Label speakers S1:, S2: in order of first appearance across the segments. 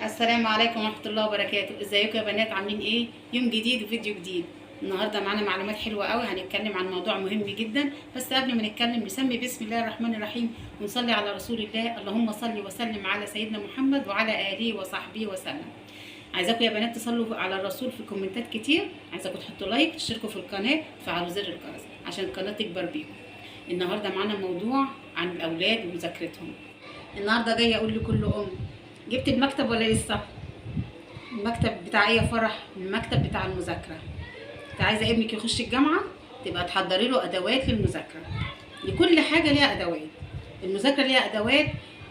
S1: السلام عليكم ورحمة الله وبركاته. ازيكم يا بنات، عاملين ايه؟ يوم جديد وفيديو جديد. النهارده معانا معلومات حلوة قوي، هنتكلم عن موضوع مهم جدا. بس قبل ما نتكلم نسمي بسم الله الرحمن الرحيم ونصلي على رسول الله. اللهم صل وسلم على سيدنا محمد وعلى اله وصحبه وسلم. عايزاكم يا بنات تصلوا على الرسول في كومنتات كتير، عايزاكم تحطوا like، تشتركوا في القناة، تفعلوا زر الجرس عشان القناة تكبر بيكم. النهارده معانا موضوع عن الاولاد ومذاكرتهم. النهارده جاية اقول لكل ام، جبت المكتب ولا لسه؟ المكتب بتاع ايه يا فرح؟ المكتب بتاع المذاكرة. انت عايزه ابنك يخش الجامعة، تبقى تحضري له ادوات للمذاكره. لكل حاجة ليها ادوات، المذاكرة ليها ادوات،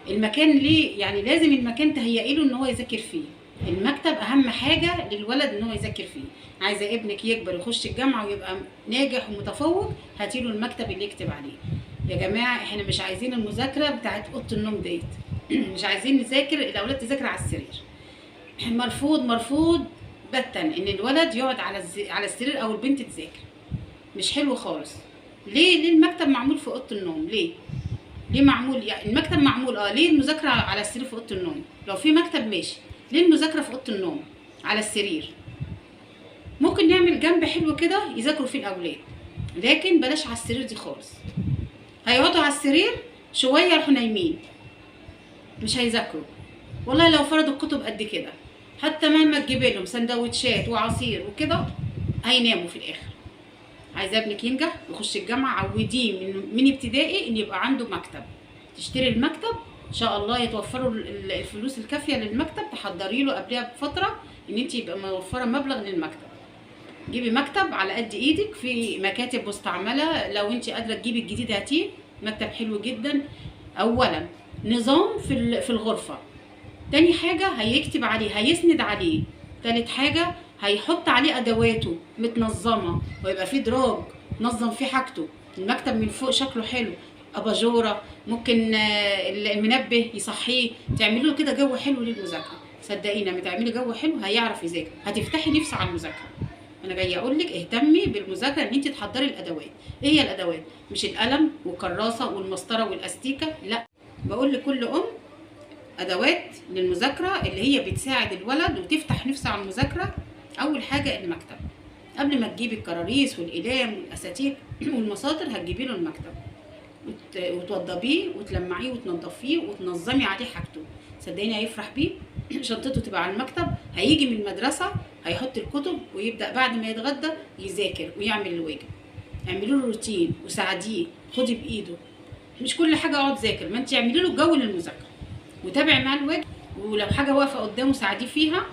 S1: المكان ليه، يعني لازم المكان تهيئي له ان هو يذاكر فيه. المكتب اهم حاجة للولد ان هو يذاكر فيه. عايزه ابنك يكبر يخش الجامعة ويبقى ناجح ومتفوق، هاتي له المكتب اللي يكتب عليه. يا جماعة احنا مش عايزين المذاكرة بتاعت اوضة النوم ديت، مش عايزين نذاكر الاولاد تذاكر على السرير. مرفوض مرفوض باتا ان الولد يقعد على السرير او البنت تذاكر، مش حلو خالص. ليه المكتب معمول في اوضة النوم؟ ليه معمول؟ يعني المكتب معمول ليه المذاكرة على السرير في اوضة النوم؟ لو في مكتب ماشي، ليه المذاكرة في اوضة النوم على السرير؟ ممكن نعمل جنب حلو كده يذاكروا فيه الاولاد، لكن بلاش على السرير دي خالص. هيقعدوا على السرير شوية يروحوا نايمين، مش هيذاكروا. والله لو فرضوا الكتب قد كده، حتى مهما تجيب لهم سندوتشات وعصير وكده هيناموا في الاخر. عايزه ابنك ينجح ويخش الجامعة، عوديه من ابتدائي ان يبقى عنده مكتب. تشتري المكتب ان شاء الله، يتوفروا الفلوس الكافيه للمكتب، تحضري له قبلها بفترة ان انت يبقى موفره مبلغ للمكتب. جيبي مكتب على قد ايدك، في مكاتب مستعملة، لو انت قادرة تجيبي الجديد هاتيه. مكتب حلو جدا. اولا نظام في الغرفة، تاني حاجة هيكتب عليه، هيسند عليه، تالت حاجة هيحط عليه ادواته متنظمه، ويبقى فيه دراج نظم فيه حاجته. المكتب من فوق شكله حلو، اباجوره، ممكن المنبه يصحيه، تعملي له كده جو حلو للمذاكره. صدقيني لما تعملي جو حلو هيعرف يذاكر، هتفتحي نفسه على المذاكرة. انا جاية اقول لك اهتمي بالمذاكره، ان انت تحضري الادوات. ايه هي الادوات؟ مش القلم والكراسه والمسطره والاستيكه، لا. بقول لكل ام ادوات للمذاكره اللي هي بتساعد الولد وتفتح نفسه على المذاكرة. اول حاجة المكتب. قبل ما تجيبي الكراريس والاقلام والاساتيك والمساطر، هتجيبي له المكتب وتوضبيه وتلمعيه وتنضفيه وتنظمي عليه حاجته. صدقيني هيفرح بيه. شنطته تبقى على المكتب، هيجي من المدرسة هيحط الكتب ويبدا بعد ما يتغدى يذاكر ويعمل الواجب. اعملي له روتين وساعديه، خدي بايده، مش كل حاجة اقعد ذاكر، ما انت اعملي له جو للمذاكره وتابعي معاه الواجب، ولو حاجة واقفة قدامه ساعديه فيها.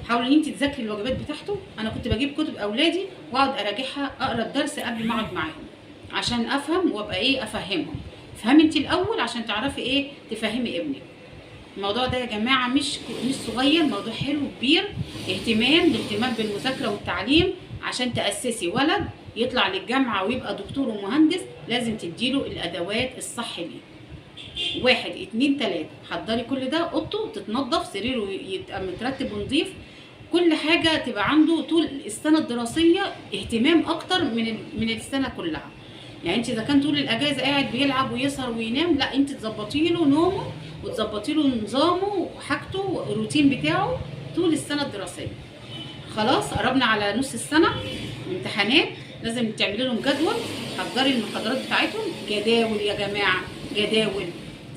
S1: حاولي ان انت تذاكري الواجبات بتاعته. انا كنت بجيب كتب اولادي واقعد اراجعها، اقرا الدرس قبل ما اقعد معاهم عشان افهم وابقى ايه افهمهم. افهمي انت الاول عشان تعرفي ايه تفهمي ابنك. الموضوع ده يا جماعة مش صغير، موضوع حلو كبير. الاهتمام بالمذاكره والتعليم عشان تاسسي ولد يطلع للجامعة ويبقى دكتور ومهندس، لازم تديله الادوات الصح ليه. 1 2 3 حضري كل ده، اوضته تتنضف، سريره يبقى مترتب ونظيف، كل حاجة تبقى عنده طول السنة الدراسية اهتمام اكتر من السنة كلها. يعني انت اذا كان طول الاجازة قاعد بيلعب ويسهر وينام، لا انت تظبطي له نومه وتظبطي له نظامه وحاجته والروتين بتاعه طول السنة الدراسية. خلاص قربنا على نص السنة، امتحانات، لازم تعملي لهم جدول، حضري المحاضرات بتاعتهم، جداول يا جماعة، جداول.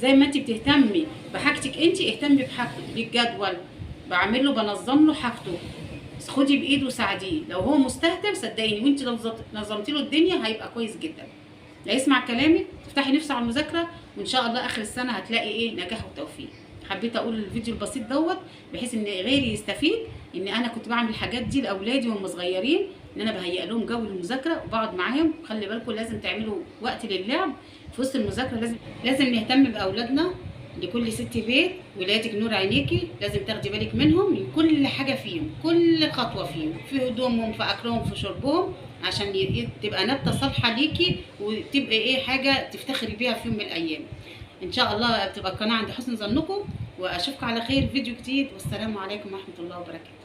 S1: زي ما انت بتهتمي بحاجتك انت اهتمي بحاجته، بالجدول بعمل له، بنظم له حاجته، خدي بايده وساعديه. لو هو مستهتر صدقيني وانت لو نظمتي له الدنيا هيبقى كويس جدا. لا يسمع كلامك، تفتحي نفسه على المذاكرة، وان شاء الله اخر السنة هتلاقي ايه نجاح وتوفيق. حبيت اقول الفيديو البسيط دوت بحيث ان غيري يستفيد، ان انا كنت بعمل الحاجات دي لاولادي وهم صغيرين، ان انا بهيئ لهم جو المذاكرة وبقعد معاهم. خلي بالكم لازم تعملوا وقت للعب في وسط المذاكرة، لازم نهتم باولادنا. لكل ست بيت، ولادك نور عينيكي، لازم تاخدي بالك منهم، من كل حاجة فيهم، كل خطوة فيهم، في هدومهم، في اكلهم، في شربهم، عشان تبقى نبته صالحه ليكي وتبقى ايه حاجة تفتخري بيها في يوم من الايام. ان شاء الله بتبقى القناة عند حسن ظنكم، واشوفكم على خير فيديو جديد، والسلام عليكم ورحمة الله وبركاته.